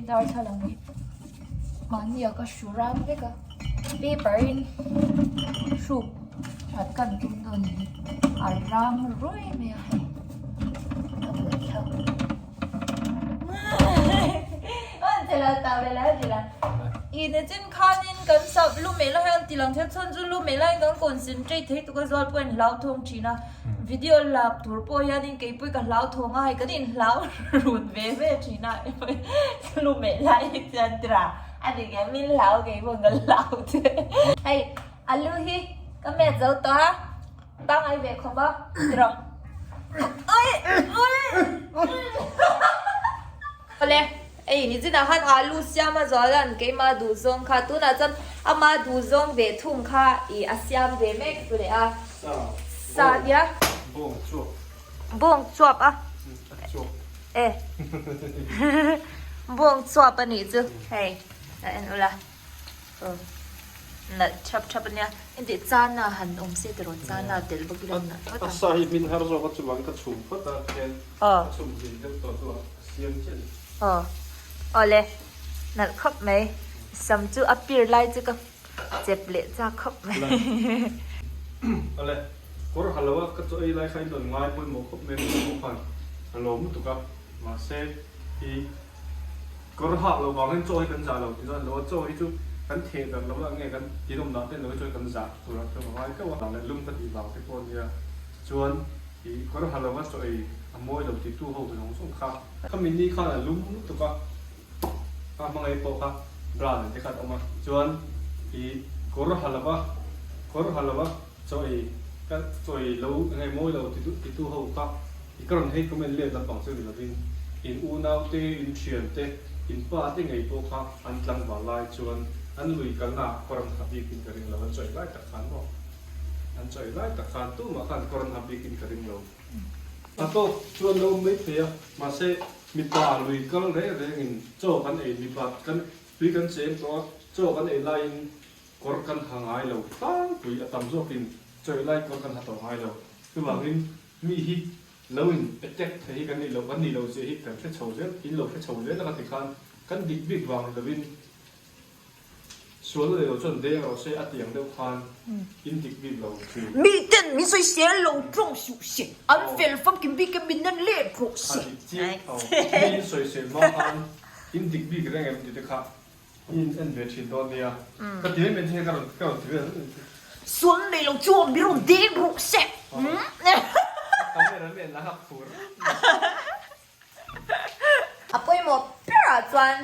Darthlalang hi mahni ah ka hru ran vek a paper in hruk that kan tum dawn ni hi a rang ruai mai a hei a buaithlak Ine chin khanin kan sap lu meh lai hian tilang thei chhan chu lu meh laiin kan concentrate thei tuk a zual pawh a inhlauthawng thin a video lak tur pawh hianin keipui ka hlauthawng a hei kan inhlau run ve ve thin a lu meh lai hi chuan tira a ni nge min hlau keipawh ka hlau che hei alu hi ka met zo tawh a pangngai ve khawp a tiraw Awle, ei nichinah khan alu siam a zualan keimah duhzawng kha tunah chuan ama duhzawng ve thung kha ih a siam ve mek chu leh a. Sa. Sa nia. Bawng chuap. Bawng chuap a. A chuap. E. Bawng chuap a nih chu hei a en ula. Nalh thap thap ania engtih chana han awm se tiraw chana tel bawk ila nalh phawt ang. A sa hi hmin har zawk a chuvang ka chhum phawt a khian a chhum zin deuh tawh chu a siam chiah a ni. Aw awle nalh khawp mai sam chu a pir lai chu ka chep leh chak khawp mai. Awle kawr ha lo a ka chaw ei lai kha in rawn ngai pawimawh khawp mai a ni khan a lawm lutuk a mahse i Kawr hak loh vangin chaw hi kan zah lo ti chuan lo a, chaw hi chu kan theh darh lo a nge kan tinawm dah ten lo hi chaw hi kan zah turah chuan ka ngai teuh a, vang leh lum ka tih vang te pawh a nia, chuan ih kawr ha lova chaw ei a mawi lo ti tu ho zawng zawng kha. Khami ni khan a lum lutuk a, a hmangaih pawh kha bra nen te khan a awm a, chuan ih kawr ha lova kawr ha lova chaw ei ka chaw ei lo enge mawi lo ti ti tu ho kha. I ka rawn hei comment let lampang chu ni lovin in unau te, in thian te, in pa te ngei pawh kha an tlangval lai chuan an lui kalna ah kawr an ha bikin ka ring lo, an chawi lai tak khan maw? An chawi lai tak khan tumah khan kawr an ha bikin ka ring lo. A tawk chuan lo awm mai thei a, mahse mipa lui kal reng rengin chaw kan ei, mipa kan tui kan cheng tawh a, chaw kan ei laiin kawr kan ha ngai lo tlangpui, a tam zawkin chawi lai kawr kan ha tawh ngai lo. Chuvangin Mi hi lo in attack thei hi kan nih loh, kan nih loh zia hi kan hre chho zel, in lo hre chho zel a ka ti khan kan dik bik vang ni lovin sual a nei lo chuan deng rawh se a ti ang deuh khan in dik bik lo thin. Mi ten min sawi sel lo tawng suh se, an fel famkim bik em min nan let rawh se. A dik chiah tho, mi in sawi sel hma khan in dik bik reng em ti te kha In en ve thin dawn nia. Ka ti em em che ka rawn ka rawn ti vel em che. Sual nei lo chuan mi rawn deng rawh se. Camera men la hak fur. A pawimawh berah chuan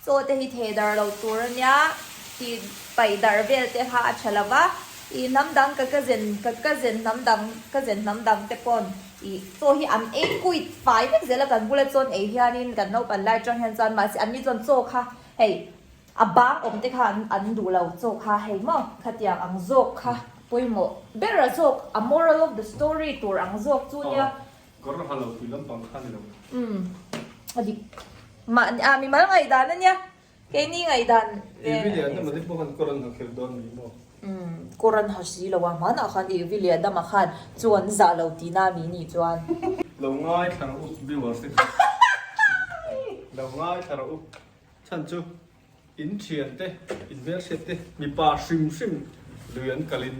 chaw te hi thei dar lo tur a nia tih paih darh vel te kha a tha lo va, ih hnam dang ka cousin ka cousin hnam dang cousin hnam dang te pawn ih chaw hi an ei kuit fai vek zel a kan bula chawn ei hianin kan naupang lai atang hian chuan mahse an ni chuan chaw kha Hei a bang awm te kha an duh lo chaw kha hei maw khatiang ang zawk kha pawimawh ber a zawk a moral of the story tur ang zawk chu nia. Kawr ha lo tih lampang kha ni lo. Umm a dik mah a mimal ngaihdan a nia keini ngaihdan ve. Evi leh Adama te pawh khan kawr an ha kher dawn ni maw? Umm kawr an ha si lo a hmanah khan Evi leh Adama khan chu an zah lo tihna mi nih chuan. Lo ngaithla rawh u viewers te kha. Lo ngaithla rawh u. Chhan chu in thian te, in hmelhriat te, mipa hrim hrim lui an kalin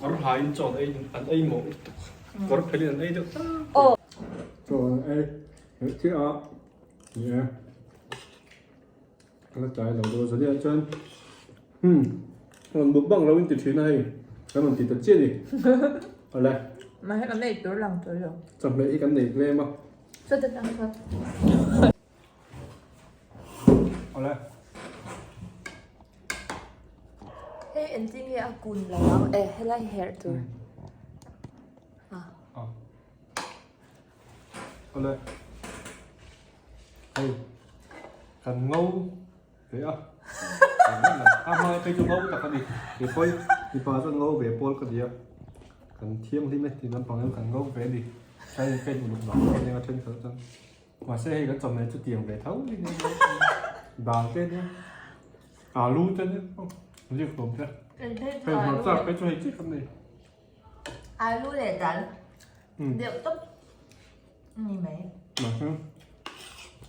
kawr hain chaw an ei an ei mawh lutuk, kawr phelin an ei deuh tak a. Chaw an ei leh chiah a, ni e, ka la tlai lo deuh a, zaniah chuan hmm rawn mukbang lo in ti thin a hei, kan rawn ti ta chiah a ni, awle. Mahse kan nei tur lang tur lo. Chawhmeh hi kan nei tlem a. Chawhmeh tam chuan. Awle. Hei engtin nge a kun lo ang e helai herh tur. Ah. Ah. Awle. Hei. Kan ngo ve a. A hma phei chu ngo tak a ni. Kei pawh mipa chuan ngo ve pawl ka ni a. Kan thianghlim e tih lampang hian kan ngo ve a ni. Hei ka inuluk vang em em a thenkhat chuan. Mahse hei kan chawhmeh chu tiang ve tho ni nia dal te nia alu te nia liak hlawm te hei hmarcha phei chu hei chiah kan nei alu leh dal deuh tawp ni mai mahse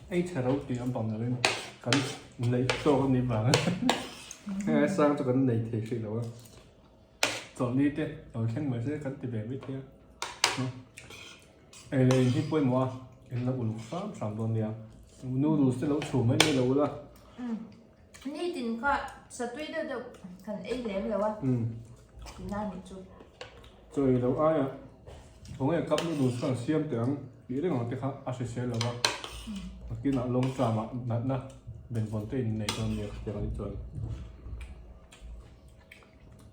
Ei chhe ro tih lampang lovin kan neih tawk a nih vang a heng sang chu kan nei thei hrih lo a chawlhni te lo thleng mai se kan ti ve mai thei a ei leh in hi pawimawh a in lo uluk hram hram dawn nia noodles te lo chhum mai mai lo ula. Nitin kha satui deuh deuh kan ei lem lo a tina nih chu. Chaw ei loh aia khawnge cup noodles kha an siam teh ang tih reng ang te kha a hrisel lo va, nakinah long term ah natna benvawn te in nei dawn nia khatiang anih chuan.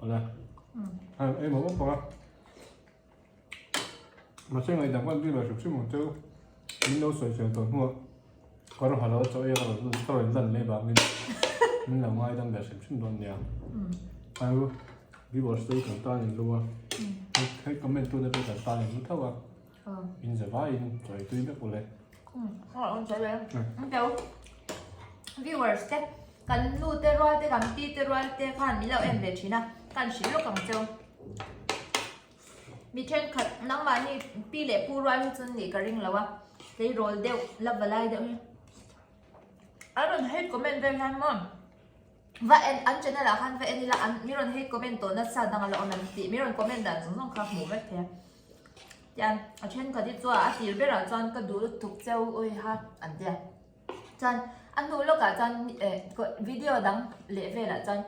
Awle a ei mawp mawp ang a, mahse ngaihdam khan bik lo hrim hrim ang cheu min lo sawi fel tawh hnuah ka rawn ha lo a chaw ei a ka rawn lan leh vangin min lo ngaidam ve hrim hrim dawn nia. Viewers te hi kan tan in lu a, hei comment tu te pawh kan tan in lu tho a, in za vaiin chawi tui vek ule. Viewers te kan nu te rual te kan pi te rual te khan min lo en ve thin a, kan hrilh lawk ang cheu. Mi thenkhat nangmahni pi leh pu rual hi chu nih ka ring lo a, tleirawl deuh la valai deuh hi an rawn hate comment vel hian maw. Va en an channel ah khan va en ila an mi rawn hei comment tawh nasa dang a la awm em tih mi rawn comment dan zawng zawng kha hmuh vek thei a tian a thenkhat hi chuan a tir berah chuan ka duh lutuk cheu awi ha an tia chuan a hnu lawkah chuan eh video dang leh velah chuan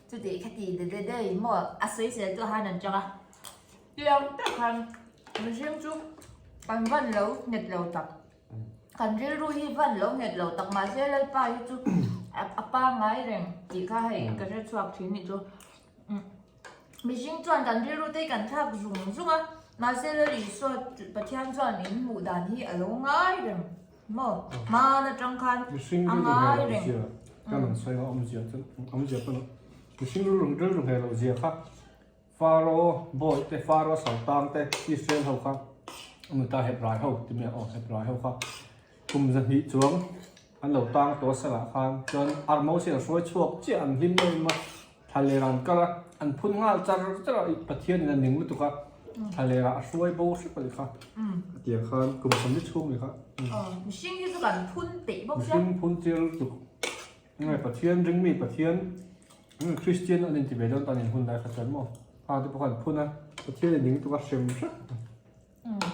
chuti khati de de de in maw a sawisel tu han an chang a tiang tak khan mihring chu an van lo nghet lo tak. Kan rilru hi van lo nghet lo tak mahse Lalpa hi chu a pangngai reng tih kha hei ka hre chhuak thin nih chu. Mihring chuan kan rilru te hi kan thlak zung zung a, mahse Lal Isua Pathian chuan in hmuh dan hi a lo ngai reng maw? Hman atang khan a ngai reng. Kan rawn sawi a awmzia chu awmzia pawh mihring rilru ngheh loh zia kha Faro bawi te, Faro saltang te, Israel ho kha a nuta Hebrai ho ti mai ang aw, Hebrai ho kha kum zahnih chuang an lo tang tawh a salah khan chuan Armose an hruai chhuak chiah an hlim em em a, thlaler an kal a, an phun nghal char char a, Pathian in a ning lutuk a, thlaler ah a hruai bo hrep a ni kha, a tiang khan kum sawmli chhung ni kha. Mihring hi chu kan phun peih bawk sia. Mihring phun chiar lutuk. Nge Pathian ringmi Pathian Kristian an inti ve dawn tan in hun lai kha chuan maw pa te pawh khan phun a Pathian in ning tuk a hrem hrep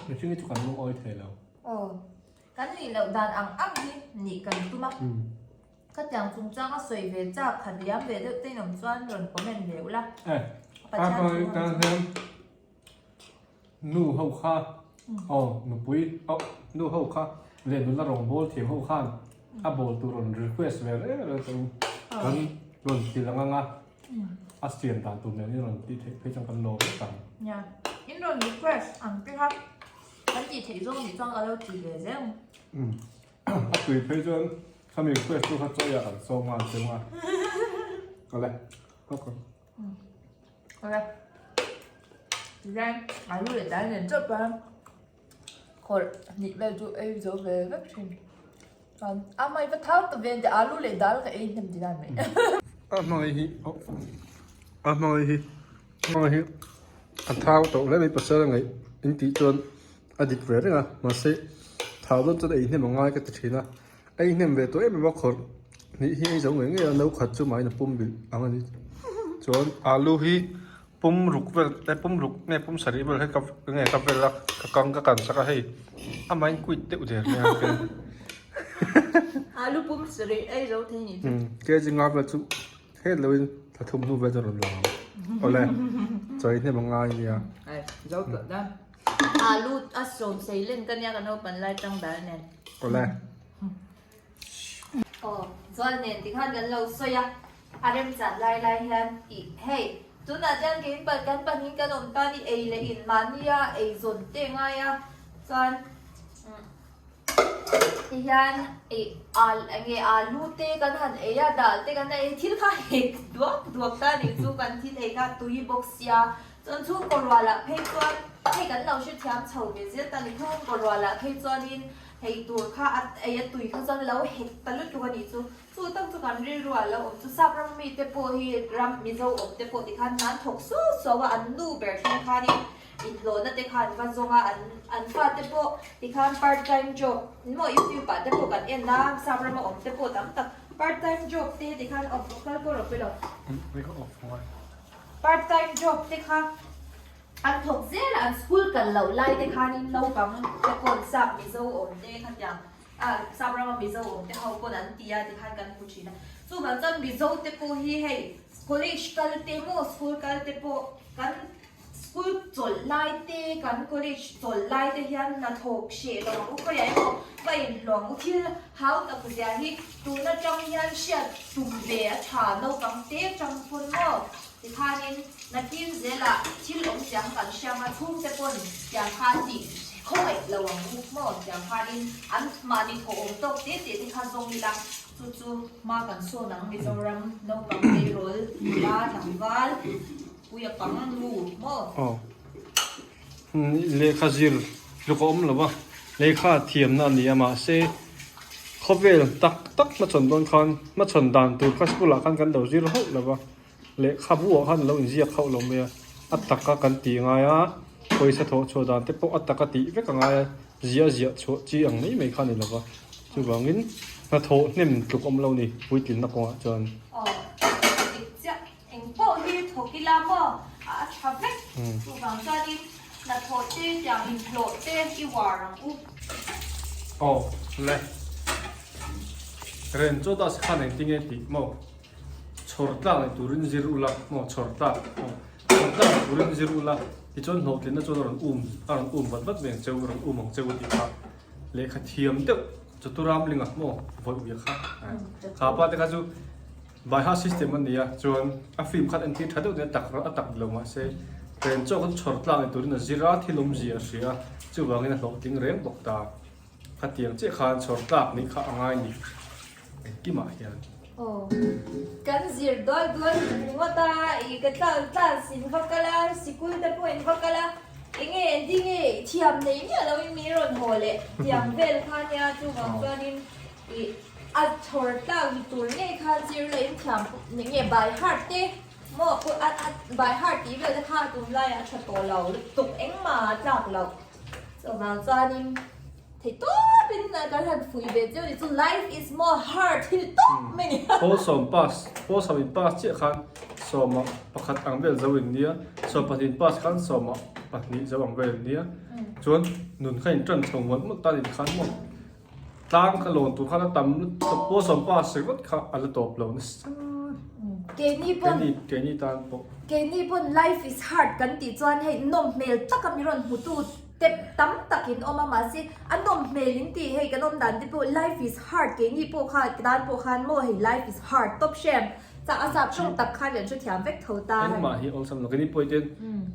mihring hi chu kan lungawi thei lo. Aw kan nih loh dan ang ang hi nih kan tum a khatiang chungchang a sawi ve chak khat liam ve deuh te in awm chuan rawn comment ve ula. Eh a tan hian Nu ho kha aw nupui oh nu ho kha leh nula rawngbâwl thiam ho khan a bawl tur rawn request ve reng reng tawh in kan rawn ti lang ang a, a siam dan tur nen in rawn tih theih phei chuan kan lawm vek ang. Nia, in rawn request ang te kha kan tih theih zawng nih chuan ka lo ti ve zel ang. Umm a tui phei chuan khami request tu kha chaw eiah kan sawm nghal che ang a, awle ok. Ok. Tihian alu leh dal nen chauh pawh hian khawrh hnih vel chu ei zo ve vek thin. Chuan a mai va thau ta ve ang tih alu leh dal ka ei hnem ti dan mai. A hmangaih hi a hmangaih hi hmangaih hi a thau tawh hle mai pasal a ngaih in tih chuan a dik ve reng a mahse thau dawn chuan ei hnem a ngai ka ti thin a Ei hnem ve tawh em em a khawrh hnih hi ei zo ngei ngei a no khat chu mahin a pum bilh ang a ni chuan alu hi pum ruk vel eh pum ruk nge pum sarih vel hei ka nge ka vel a ka kang ka kan sak a hei amahin quit deuh der mai a ken alu pum sarih ei zo thei ni chu kg nga vel chu het loin thla thum hnu vel chu a rawn lang ang awle chawi hnem a ngai nia ai zo tawh dan alu a sawm sei len ka nia ka naupang lai tang dal nen Awle. Aw, chuan nen tikhan kan lo sawi a, a remchan lai lai hian ih hei, tunah chuan kei pa kan pahnih kan awm tan i ei leh in mahnia ei zawn te ngai a, chuan tihian ih al enge alu te kan han ei a, dal te kan ei thil kha hek duak duak ta nih chu kan thil ei kha tui bawk sia, chuan chhungkaw rualah phei chuan hei kan lo hrethiam chho ve zel ta ni, chhungkaw rualah phei chuanin. Hei tur kha a ei a tui kha chuan lo hek ta lutuk a nih chu. Chu tak chu kan rilru ah lo awm chu sap ram mi te pawh hi ram Mizo awm te pawh tikhan an thawk suau suau a, an nu ber thleng khanin Inhlawhna te kha an va zawng a, an an fate pawh tikhan part time job maw youtube ah te pawh kan en a, sap rama awm te pawh tam tak part time job te tikhan off kal pawh rawh pawh lo. Part time job te kha an thawk zel a, an school kal loh lai te khanin naupang te pawn sap mizo awm te khatiang a sap rama mizo awm te ho pawn an ti a tikhan kan hmu thin a. Chuvang chuan mizo te pawh hi hei college kal te maw school kal te pawh kan School chawlh lai te, kan college chawlh lai te hian hnathawk hreh lo ang u khawiah emaw va inhlawh ang u. Thil hau tak zia hi tun atang hian hriat tum ve a tha naupang te atang pawn maw tikhanin nakin zelah thil awm chiang kan hria ang a, chhungte pawn tiang khan tih khawngaih lo ang u maw tiang khanin an mahni thawh awm tawk te te te kha zawng ila chu chu hma kan sawn ang Mizoram naupang tleirawl nula tlangval. Puia pang nu maw? Aw. Lehkha zir tluk a awm lo va, lehkha thiamna a ni a mahse khawvel tak tak hmachhawn dawn khan hmachhawn dan tur kha school ah khan kan lo zir hauh lo va, lehkha buah khan lo inziak hauh lo mai a, a taka kan tih ngai a, pawisa thawh chhuah dan te pawh a taka tih vek a ngai a, ziah ziah chhuah chi ang mai mai kha a ni lo va, chuvangin hnathawh hnem tluk awm lo ni puitlinna kawngah chuan. Aw, dik chiah. Eng pawh hi thawk ila maw a tha vek. Chuvang chuanin hnathawh te tiang inhlawh te i uar ang u. Aw le. Ren chaw ta khan engtin nge tih maw chhawr tlak nei turin zir ula maw chhawr tlak aw chhawr tlak nei turin zir ula tichuan hlawhtlinna chuan a rawn um a rawn um vat vat mai ang cheu a rawn um ang cheu tih kha lehkha thiam deuh chaturam linga maw vawi uia kha kha pa te kha chu Baiha system a nia chuan a film khan entir tha deuh deuh a tak a tak lo mahse train chaw kha chu chhawr tlak ni turin a zir a thil awmzia a hria a chuvangin a hlawhtling reng bawk ta khatiang chiah khan chhawr tlak nih kha a ngai ni engkimah hian. Aw kan zir dual dual ringawt a ih ka tla class in va kal a sikul te pawh in va kal a enge engtinge thiam nei miah lo in min rawn haw leh tiang vel kha nia chuvang chuanin Ih a chhawr tlak ni tur ngei kha zir la in thiam nge by heart te maw a a by heart tih vel te kha tunlaiah a tha tawh lo lutuk engmah a tlak loh chuvang chuanin thei tawpin kan han fuih ve chiu ni chu life is more hard hi ni tawp mai ni. Pawl sawm pass pawl sawm in pass chiah khan sawma pakhat ang vel zo in nia sawmpahnih in pass khan sawma pahnih zo ang vel in nia chuan nun kha in tan chho mual mual tan in khan maw Tlang ka lawn tur khan a tam lutuk pawh sawmpa ringawt kha a la tawp lo nasa Keini pawn keini keini tan pawh. Keini pawn life is hard kan tih chuan hei nawm hmel tak a mi rawn hmutu te tam tak in awm a mahse a nawm hmel in tih hei kan awm dan te pawh life is hard keini pawh kha tan pawh khan maw hei life is hard tawp hrem chah a sap tawng tak khan kan hrethiam vek tho ta. Engmah hi awlsam lo keini pawh hian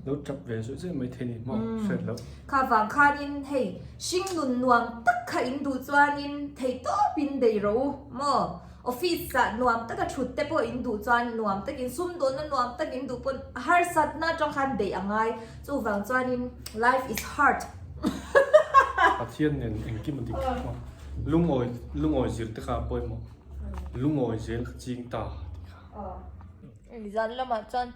lo tap ve zawih zawih mai thei ni maw hriat loh. Kha vang khanin hei hringnun nuam tak kha in duh chuanin theihtawpin bei rawh u maw? Office ah nuam taka thut te pawh in duh chuan nuam takin sumdawnna nuam tak in duh pawn harsatna atang khan beih a ngai. Chuvang chuanin life is hard. Pathian nen engkim a dik maw? Lungawi lungawi zir te kha a pawimawh. Lungawi zel ka ching ta tih kha. Zan lamah chuan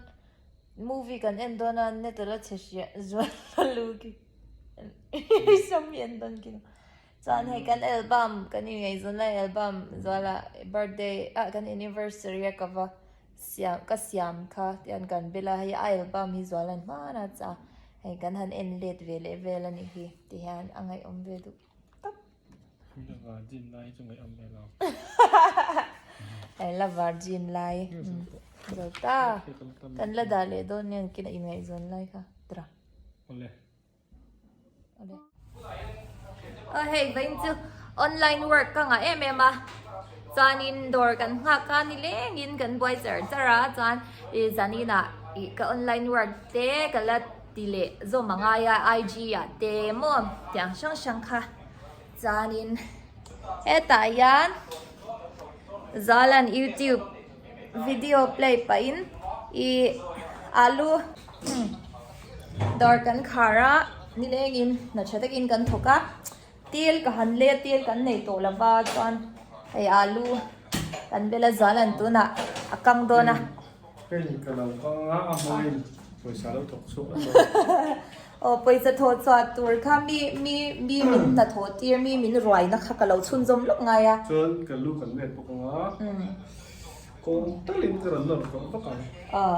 Movie kan en dawn a net ala chhe hriah zual a lu khi sawmi en dawn khi chuan hei kan album kan inngaihzawn lai album zuala birthday ah kan anniversary a ka va siam ka siam kha tian kan bel a hei a album hi zualan hman a cha hei kan han en let ve leh vel a nih hi ti hian a ngaihawm ve duh tawp. La virgin lai hi chu ngaihawm ve lo. Hei la virgin lai zo ta. Kan la dah leh dawn nia kina inngaihzawn lai kha tira. Awle. Awle. Aw hei vawiin chu online work ka ngah em em a chuanin dawr kan nghak a nilengin kan buai char char a chuan ih zaninah ih ka online work te ka la ti leh zawm a ngai a IG ah te maw tiang hrang hrang kha chuanin hetah hian Zalan youtube video play pahin ih alu dawr kan khar a nilengin hna tha takin kan thawk a til ka han let til kan nei tawh lova chuan hei alu kan bela Zalan tunah a kang dawn a. Hei ka lo kang a a hmawin pawisa lo thawk chhuak a. Aw pawisa thawh chhuah tur kha mi mi mi min hnathawh tir mi min ruaina kha ka lo chhunzawm lawk ngai a. Chuan ka lu kan let bawk ang a, kawng talin ka rawn nawr khawh vak ang. Aw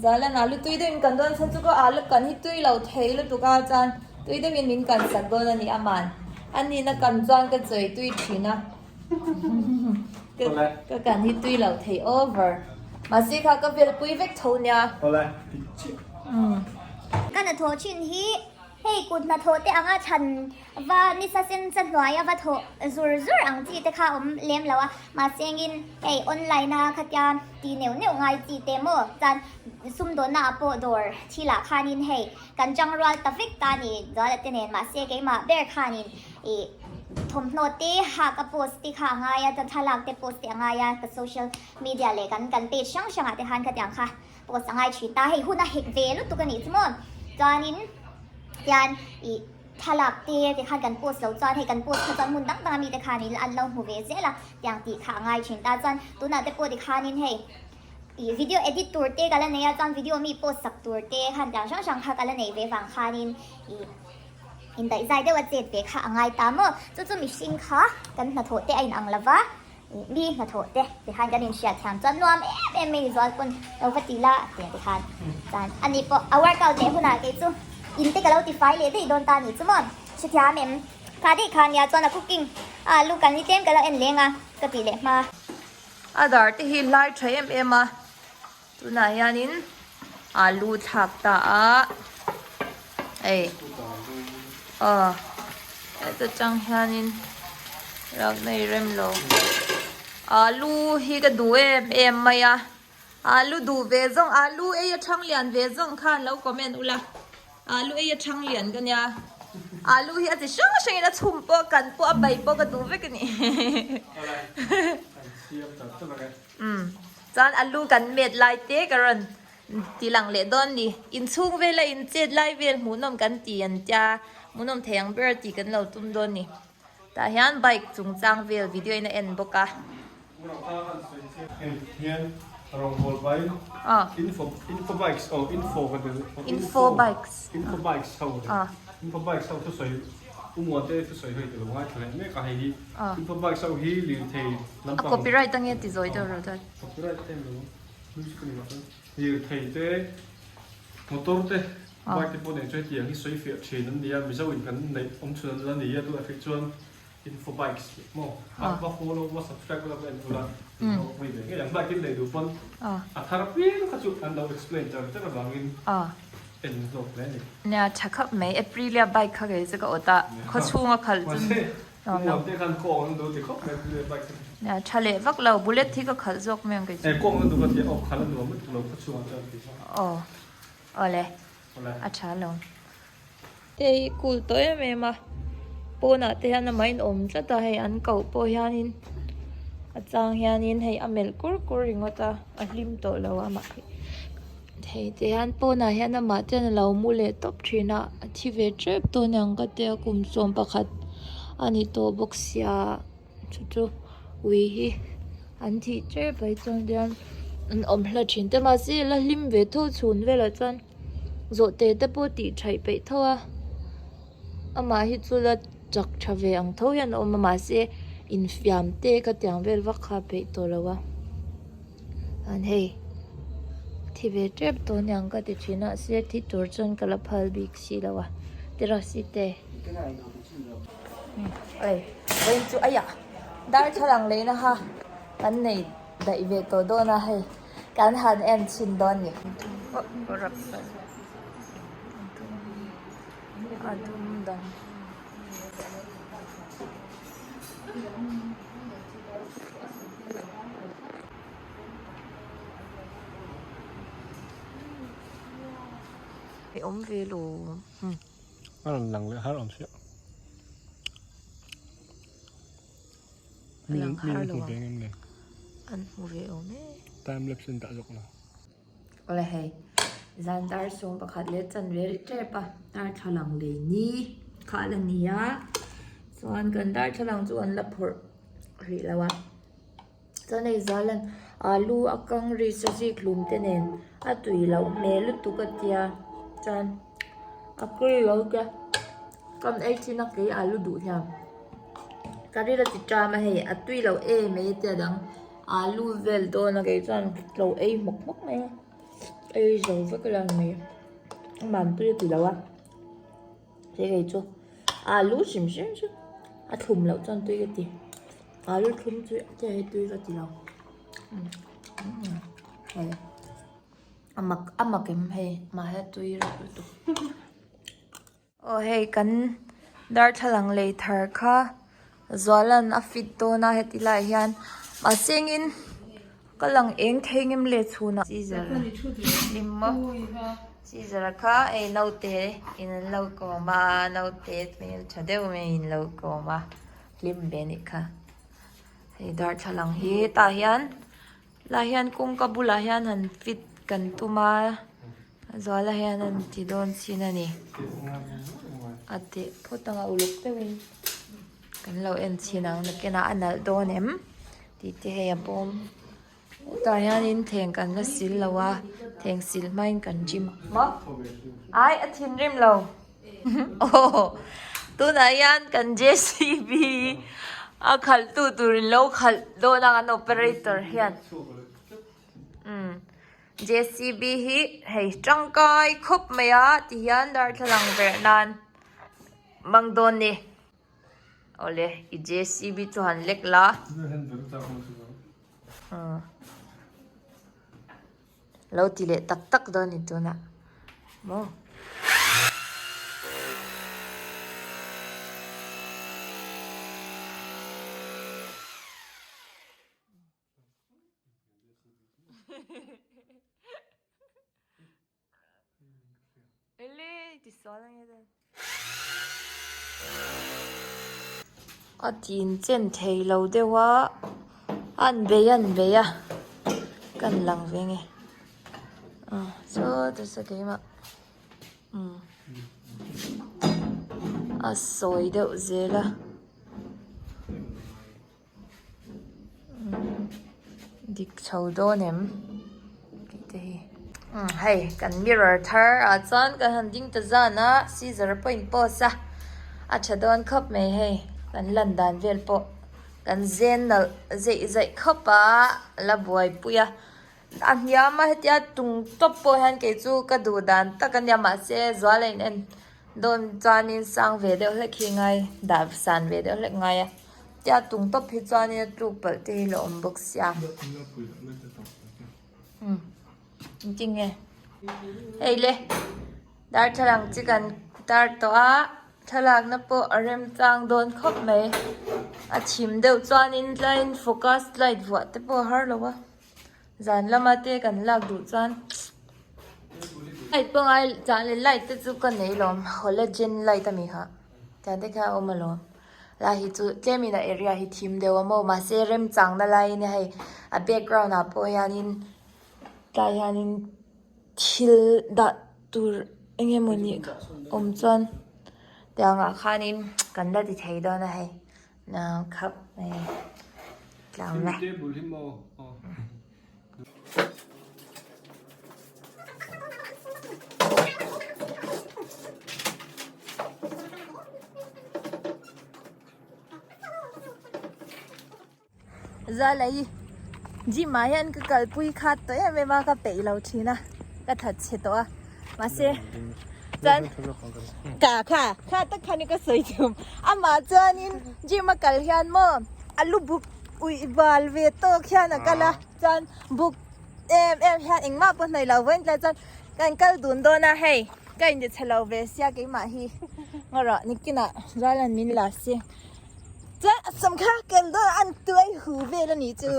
Zalan alu tui deuhin kan dawn chhan chu ka alu kan hi tui lo thei lutuk a chuan tui deuhin min kan sak dawn a ni aman. A nihna kan chuan ka chawi tui thin a. Ka kan hi tui lo thei over. Mahse kha ka vel pui vek tho nia. Awle, ti chiah. Ka hnathawh thin hi hei kut hnathawh te anga chhan va nisa sen sa hnuaia va thawh zur zur ang chi te kha awm lem lo a, mahse engin hei online a khatia ti neuh neuh ngai chi te maw chuan sumdawnna ah pawh dawr thilah khanin hei kan tangrual ta vek ta ni Zuala te nen mahse keimah ber khanin Ih thawmhnaw te hak a post te kha a ngai a, chuan thlalak te post te a ngai a, ka social media leh kan kan page hrang hrangah te khan khatiang kha post a ngai thin ta, hei hun a hek ve lutuk a nih chu maw, chuanin tian ih thlalak te te khan kan post lo chuan hei kan post kha chuan hmun dang dang a mi te khanin an lo hmu ve zel a, tiang tih kha a ngai thin ta, chuan tunah te pawh tikhanin hei ih video edit tur te ka la nei a, chuan video mi post sak tur te khan tiang hrang hrang kha ka la nei ve vang khanin ih. Indaihzai deuh a chet ve kha a ngai ta maw? Chu chu mihring kha kan hnathawh te a inang lo va, mi hnathawh te tikhan kan inhriat thiam chuan nuam em em mai ni zual pawn lo va ti la tiang tikhan chuan ani pawh a workout leh hunah kei chu in te ka lo ti fai leh daih dawn ta ni chu maw? Hrethiam em? Kha daih kha nia chuan a cooking a alu kan ni tlem ka lo en leng a ka tih leh hma. A dar te hi hlai tha em em a. Tunah hianin alu thlak ta a hei aw heta tang hianin rak nei rem lo alu hi ka duh em em mai a alu duh ve zawng alu ei a thang lian ve zawng khan lo comment ula alu ei a thang lian ka nia alu hi a chi hrang hrangin a chhum pawh kan pawh a bai pawh ka duh vek a ni. Umm chuan alu kan met lai te ka rawn ti lang leh dawn ni. Inchhung vela in chet lai vel hmuhnawm kan ti an tia hmuhnawm thei ang ber tih kan lo tum dawn ni. Tah hian bike chungchang vel video in a en bawk a. Info bikes Info bikes ho thusawi U Muante thusawi ho i ti lo ngaithla leh mek a hei hi Info bikes ho hi lirthei lampang A copyright ange ti zawi deuh rawh chuan. Copyright em lo music a ni mah chuan lirthei te motor te bike te pawh nei chuan hetiang hi sawi fiah thin an nia Mizo in kan neih awm chhun an la ni a tunah hrih chuan Info bikes tih maw va follow va subscribe ula va en ula in lo pui ve ngei ang bike in nei duh pawn a thar piang kha chu an lo explain char char avangin En zawk hle a ni. Nia tha khap mai Aprilia bike kha kei chu ka awt a khaw chhung a khalh chu Mahse nuam te khan kawng an duh ti khawp mai Aprilia bike chu. Nia tha leh vak lo bullet hi ka khalh zawk mai ang kei chu. E kawng an duh ka ti a aw khalh a nuam lutuk lo khaw chhungah chuan ti zawk. Aw awle a tha lo. Te hi cool tawh em em a pawnah te hian amah in awm tlat a hei an koh pawh hianin a chang hianin hei a melh kur kur ringawt a a hlim tawh lo amah hi hei te hian pawnah hian amah te hian a lo mu leh tawp thin a a thi ve tep tawh aniang ka tia kum 11 a ni tawh bawk sia chu chu ui hi an thih tep ai chuan hian an awm hla thin te mahse la hlim ve tho chhun velah chuan. Zawhte te pawh tih thaih peih tho a amah hi chu la chak tha ve ang tho hian a awm a mahse infiam te ka tiang vel vak kha a peih tawh lo a chuan hei thi ve tep tawh aniang ka ti thin a mahse thi tur chuan ka la phal bik si lo a terrace te ei vawiin chu aiah darthlalang leina kha kan nei daih ve tawh dawn a hei. Kan han en chhin dawn ni. A dum dang. I awm ve lo. A rawn lang leh har awm sia. Lang har lo ang. An hmu ve awm e. Time lapse in dah zawk lo. Awle hei zan dar sawm pakhat leh chanve ri tep a darthlalang lei ni kha la ni a chuan kan darthlalang chu an la phawrh rih lo a chuan hei zalan alu a kang ri sazik hlum te nen a tui loh hmel lutuk a tia chuan. A kuri lo te kan ei thin a kei alu duh hian ka ril a ti ṭam a hei a tui lo em mai te a dang alu vel dawn a kei chuan lo ei hmawk hmawk mai a ei zo vek ila ni mai aman tui a ti lo a he kei chu alu hrim hrim chu a thlum loh chuan tui ka ti alu thlum chu te hi tui ka ti lo hei. A mak a mak em hei mahse tui reuh lutuk aw hei kan darthlalang lei thar kha Zuala'n a fit dawn a heti laiah hian mahse engin ka lang eng thei ngem le chhunah scissor hlim maw scissor kha hei naute in an lo kawm a naute hmeltha deuh mai in lo kawm a hlim ve anih kha hei darthlalang hi tah hian. Lah hian kawngka bulah hian han fit kan tum a Zuala hian an ti dawn chin a ni a teh phawt anga uluk deuhin kan lo en chhin ang nakinah a nalh dawn em tih te hei a bawm hetah hianin thleng kan la sil lo a thleng sil hmain kan gym maw ai a thinrim lo. Aw tunah hian kan JCB a khalh tu turin lo khalh dawn a kan operator hian umm JCB hi hei tangkai khawp mai a ti hian darthlalang verh nan hmang dawn ni awle i JCB chu han lek la umm. Lo ti leh tak tak dawn ni tunah maw. A tin chen thei lo deuh a an bei an bei a kan lang ve nge ah saw ta sa keimah umm a sawi deuh zel a. Dik chho dawn em tih te hi umm hei kan mirror thar ah chuan kan han ding ta zan a scissor pawh in pause a a tha dawn khawp mai hei kan lan dan vel pawh kan zen nalh zeih zeih khawp a la buaipui a a hniam a hetia tung tawp pawh hian kei chu ka duh dan tak a nia mahse zual a in en dawn chuanin sang ve deuh hlek hi ngai dah san ve deuh hlek ngai a. Tia tung tawp hi chuanin a tluk palh te hi la awm bawk sia. Umm engtinge hei le darthlalang chi kan tar tawh a thlalakna pawh a remchang dawn khawp mai a thim deuh chuanin tlaiin focus light vuah te pawh a har lo a zan lama te kan lak duh chuan light pawh ngai chah leh light te chu ka nei lawm halogen light a mi kha tiang te kha a awm alawm. Lai hi chu tlemin a area hi thim deuh a maw mahse remchangna laiin hei a background ah pawh hianin tlai hianin thil dah tur eng emawni awm chuan tiang ah khanin kan la ti thei dawn a hei khap mai tlang la. Zalai gym ah hian ka kalpui khat tawh em em a ka peih lo thin a ka that chhe tawh a mahse chuan ka kha kha tak khan ka sawi thum amah chuanin gym a kal hian maw a lu buk Uih bal ve tawk hian a kal a chuan buk em em hian engmah pawh hnaih lo vawiin tlai chuan kan kal dun dawn a hei ka inti chhe lo ve sia keimah hi ngaw rawh nikinah Zuala'n min la si chuan a sam kha kel dawn a an tuai hu vel a nih chu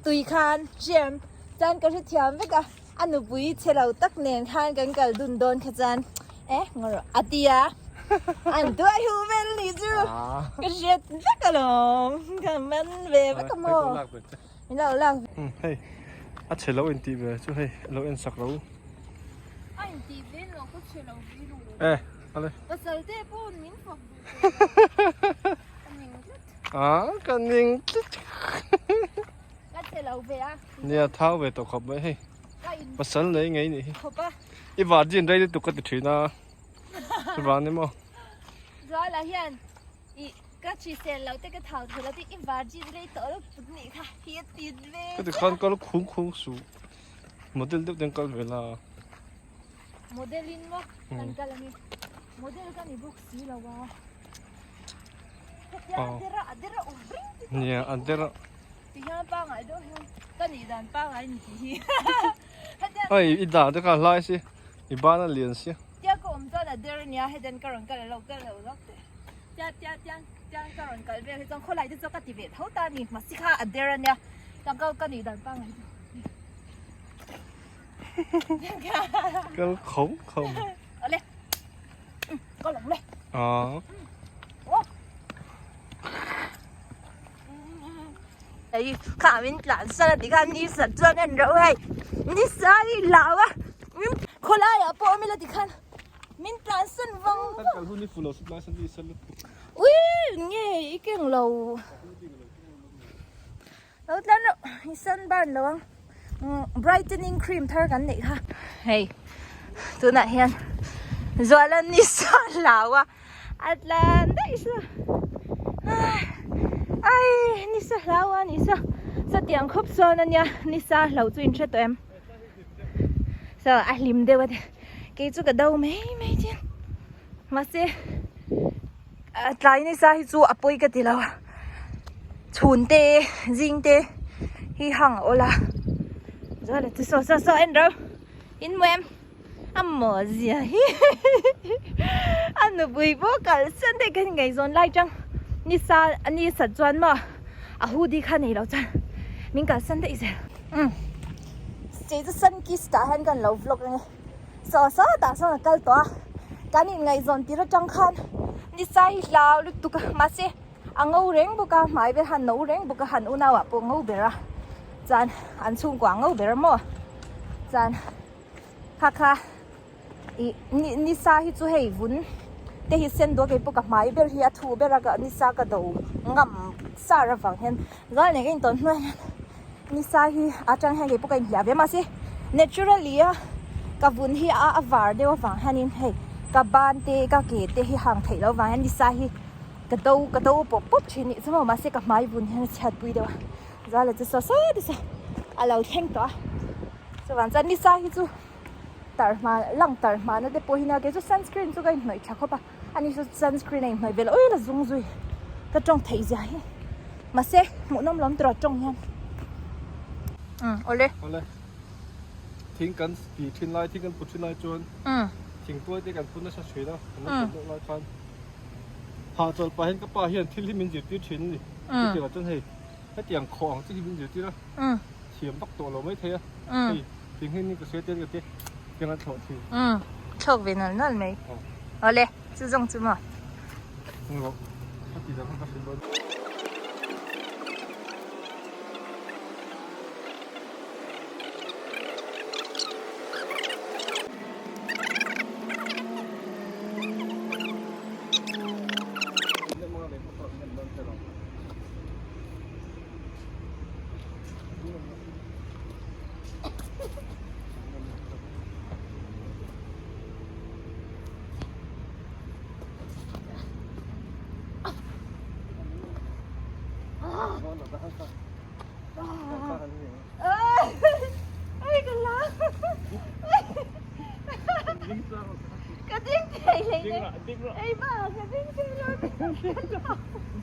tui khan hriam chuan ka hrethiam vek a a nupui chhe lo tak nen khan kan kal dun dawn kha chuan e ngaw rawh a ti a an tuai hu vel a nih chu ka hriat vek alawm ka man ve vek a maw min lo lak hei a chhe lo intih ve chu hei a lo en sak lo a intih ve lo ka chhe lo ve lo e ale pasal te pawh min fak duh ka ning tlat a ka ning tlat ka chhe lo ve a Nia thau ve tawh khawp mai hei. Pasal nei ngei nih hi. Khawp a. I virgin rei lutuk ka ti thin a. Chuvang ni maw? Zuala hian i ka hrisel lo te ka thau thei lo te i virgin rei tawh lutuk nih kha hi a ti ve. Ka ti khan kal khung khung suh. Model deuh ten kal ve la. Model in maw kan kal ange. Model ka ni bawk si lo a. Hetia a dera a dera awm reng ti tawh. Nia a dera. Ti hian pangai deuh hian ka nih dan pangai ni tih hi. Hei i dah te kha hlai si i ban a lian si. Tia ka awm chuan a der ania hetian ka rawn kal a lo kal lo zawk teh. Tia tia tiang tiang ka rawn kal vel hi chuan khawlai te chuan ka ti ve tho ta a ni mahse kha a der ania tiang ka ka nih dan pangai chu. Kal khawm khawm. Awle ka lawm le. Aw. Hei kha min tlan san a ti khan ni sat chuan en reuh hei ni sa hi lau a min khawlai ah pawh awm ila ti khan min tlan san vang vang. Kan kal hun hi fuh lo sut lai san ni san lutuk. Ui nge i keng lo lo tlan reuh i sunburn lo ang brightening cream thar kan neih kha hei tunah hian Zuala ni sa lau a. A tlan daih sa ai nisa hlau a nisa satiang khawp sawn ania nisa hlo chu in hre tawh em so a hlim deuh a kei chu ka do mai mai chiang mahse a tlai nisa hi chu a pawi ka ti lo a chhun te zing te hi hang a awl a chuan saw saw saw en ro in hmu em. A maw zia hi a nupui pawh kalsan daih ka ngaihzawn lai chang ni sa ni sat chuan maw a hoodie kha nei lo chuan min kalsan daih zel umm chei chu sun kiss tah hian kan lo vlog ange saw saw tah sawn a kal tawh a kan inngaihzawn tir atang khan ni sa hi hlau lutuk a mahse a ngo reng bawk a hmai vel han no reng bawk a han unau ah pawh ngo ber a chuan an chhungkua a ngo ber a maw chuan. Kha kha ih ni nisa hi chu hei vun te hi sen duak keipawh ka hmai ber hi a thu ber a ka nisa ka do ngam sar avang hian zal nen ka intawn hnuai hian nisa hi atang hian keipawh ka inhliah ve mahse naturally a ka vun hi a a var deuh avang hianin hei ka ban te ka ke te hi hang theih loh avang hian nisa hi ka do ka do pawp pawp thin nih chu maw mahse ka hmai vun hian a chhiat pui deuh a zal a chu saw saw te saw a lo thleng tawh a. Chuvang chuan nisa hi chu tar hma lang tar hma na te pawh hi nia kei chu sunscreen chu ka inhnawih tha khawp a ani chu sunscreen a inhnawih vel ui la zung zui ka tawng theih zia hi mahse hmuhnawm lawm tur a tawng hian umm awle awle thing kan ti thin lai thing kan put thin lai chuan umm thing tuai te kan put nasa thin a kan lo put deuh lai khan hahchawlh pah hian ka pa hian thil hi min zirtir thin a ni chutiangah chuan hei hetiang khawh ang chi hi min zirtir a. Thiam vak tawh lo mai thei a, hei thing hi ni ka hria te ka ti tiang an thlawh thin. Umm thlawk ve nal nal mai. Awle chu zawng chu maw. Ngawh a ti dang ka hrilh dawn.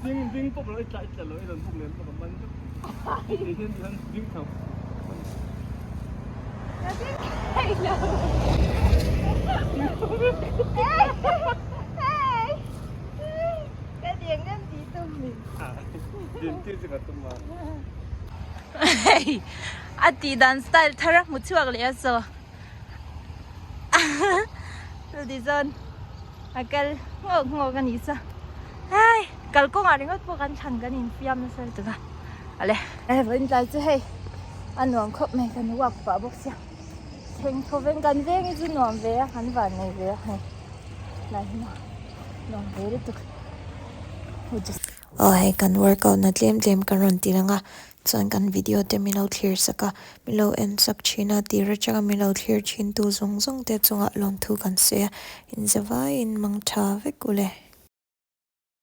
Ding ding pawp lo i tla i tla lo i rawn buk lem bawk a man vek ti hian ti hian ding tho. Ka ding thei lo. Ka ding em ti tum mi. Din tir chu ka tum a. Hei a tih dan style thar a hmu chhuak leh a saw. Chuti chuan a kal nghawk nghawk a ni sa hei kalkawngah ringawt pawh kan thlan kan infiam nasa lutuk a ale hei vawiin tlai chu hei a nuam khawp mai kan walk pah bawk sia thleng thaw veng kan veng hi chu nuam ve a kan van nei ve a hei tlai hi nuam ve lutuk Aw hei kan workout na tlem tlem kan rawn ti lang a. Chuan kan video te min lo thlir sak a, min lo en sak thin a, tir atanga min lo thlir thin tu zawng zawng te chungah lawmthu kan sawi a, inzavaiin mang tha vek ule.